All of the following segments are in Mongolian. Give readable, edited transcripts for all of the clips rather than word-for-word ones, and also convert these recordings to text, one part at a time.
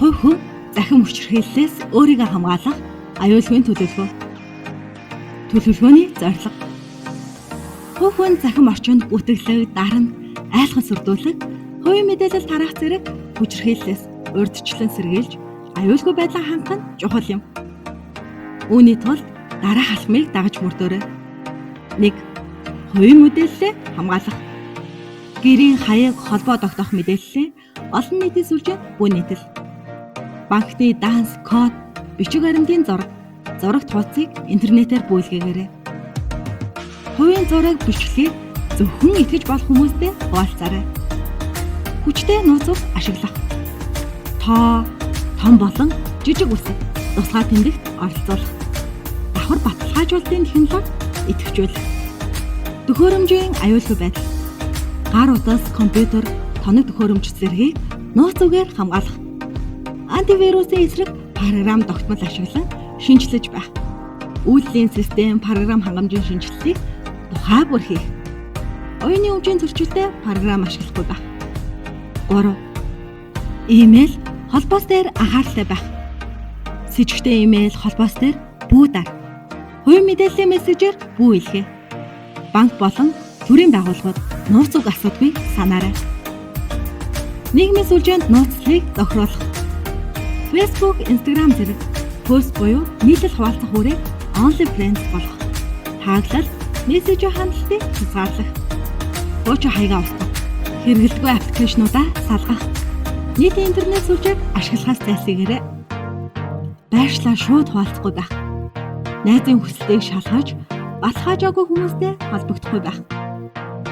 Хувь хүн захин хүчирхийллээс өөрийгөө хамгаалах аюулгүй төлөвлөгөө. Төлөвлөгөөний зорилго. Хувь хүн захин орчинд гүтгэлэг, дарамт, айлхан сүрдүүлэх, хувийн мэдээлэл тараах зэрэг хүчирхийллээс урьдчилан сэргийлж аюулгүй байдлаа хангах нь чухал юм. Үүний тулд дараах алхмыг дагаж мөрдөөрэй. 1. Хувийн мэдээллээ хамгаалах. Гэрийн хаяг, холбоо тогтоох мэдээллээ олон нийтийн сүлжээнд буй нийтэл. Банкны данс, код, бичиг баримтын зураг, зурагт хуудсыг интернетээр бүлгээгээрэй. Хувийн зураг, бичлэгийг зөвхөн итгэж болох хүмүүстэй хуваалцаарай. Хүчтэй нууц үг ашиглах. Тоо, том болон жижиг үсэг тусгай тэмдэгт оролцуулах. Давхар баталгаажуулалтын технологи идэвхжүүлэх. Төхөөрөмжийн аюулгүй байдал. Гар утас, компьютер, тоног төхөөрөмж зэргийг нууц үгээр хамгаалах. Антивирусын эсрэг програм тогтмол ашиглан шинэчлэж байх. Үйлдлийн систем, програм хангамжийн шинэчлэлтийг тухай бүр хийх. Оюуны өмчийн зөрчилтэй програм ашиглахгүй байх. 3. Имэйл, холбоос дээр анхааралтай байх. Сэжигтэй имэйл, холбоос дээр бүү дар. Хувийн мэдээллийн мессежээр бүү илгээ. Банк болон төрийн байгууллагууд нууц үг асуудаггүй санаарай. Нийгмийн сүлжээнд нууцлалыг зохируулах. Facebook, Instagram зэрэг пост буюу нийтлэл хуваалцах үүрийг only friends болгох. Tag лал, мессежийн хандлтыг хязгаарлах. Хуучин хаягаа устгах. Хэрэглэдэггүй application уудаа салгах. Нийтийн интернет сүлжээг ашиглахаас зайлсхийгээрэй. Байршлаа шууд хуваалцахгүй байх. Найзын хүсэлтийг шалгаж, баталгаажаагүй хүмүүстэй холбогдохгүй байх.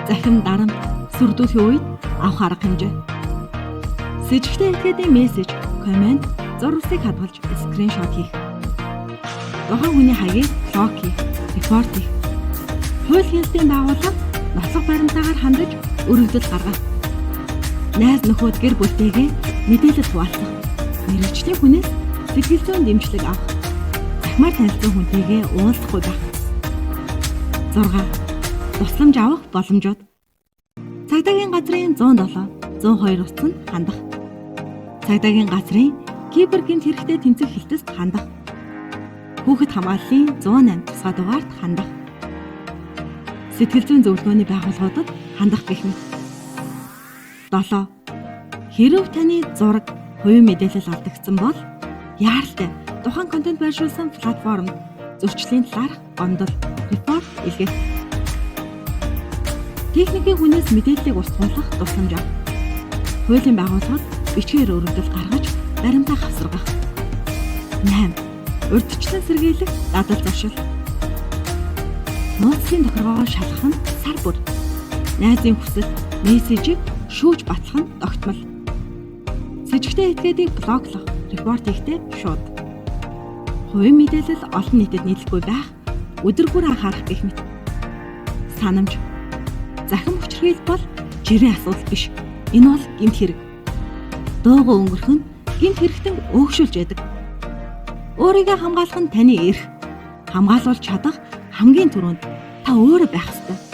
Захин, дарамт, сүрдүүлэхийн үед авах арга хэмжээ. Сэжигтэй этгээдийн мессеж, comment, зурвасыг хадгалж screenshot хийх. Тухайн хүний хаягийг block хийх, report хийх. Хууль хяналтын байгууллага ноцлох баримтаагаар хандаж өргөдөл гаргах. Найз нөхөд, гэр бүлтэйгээ мэдээлэл хуваалцах. Мэргэжлийн хүнээс сэтгэл зүйн дэмжлэг авах. Захимаар танилцсан хүнтэйгээ уулзахгүй байх. 6. Тусламж авах боломжууд. Цагдаагийн газрын 107, 102 утсанд хандах. Цагдаагийн газрын кибер гэмт хэрэгтэй тэмцэх хэлтэст хандах. Хүүхэд хамгааллын 108 тусгай дугаарт хандах. Сэтгэл зүйн зөвлөгөөний байгууллагуудад хандах гэх мэт. 7. Хэрэв таны зураг, хувийн мэдээлэл алдагдсан бол яаралтай тухайн контент байршуулсан платформд зөрчлийн талаарх гомдол, report илгээх. Техникийн хүнээс мэдээллийг устгуулах тусламж авах. Хуулийн байгууллагад бичгээр өргөдөл гаргаж баримтаа хавсаргах. 8. Урьдчилан сэргийлэх дадал зуршил. Нууцын тохиргоогоо шалгах нь сар бүр. Найзын хүсэл, мессежийг шүүж батлах нь тогтмол. Сэжигтэй этгээдийг block лох, report хийхдээ шууд. Хувийн мэдээлэл олон нийтэд нийтлэхгүй байх, өдөр бүр анхаарах гэх мэт. Санамж. Захин хүчирхийлэл бол жирийн асуудал биш. Энэ бол гэмт хэрэг. Дуугүй өнгөрөх нь гэмт хэрэгтэн өөгшүүлж байдаг. Өөрийгөө хамгаалах нь таны эрх. Хамгаалуулж чадах хамгийн түрүүнд та өөрөө байх ёстой.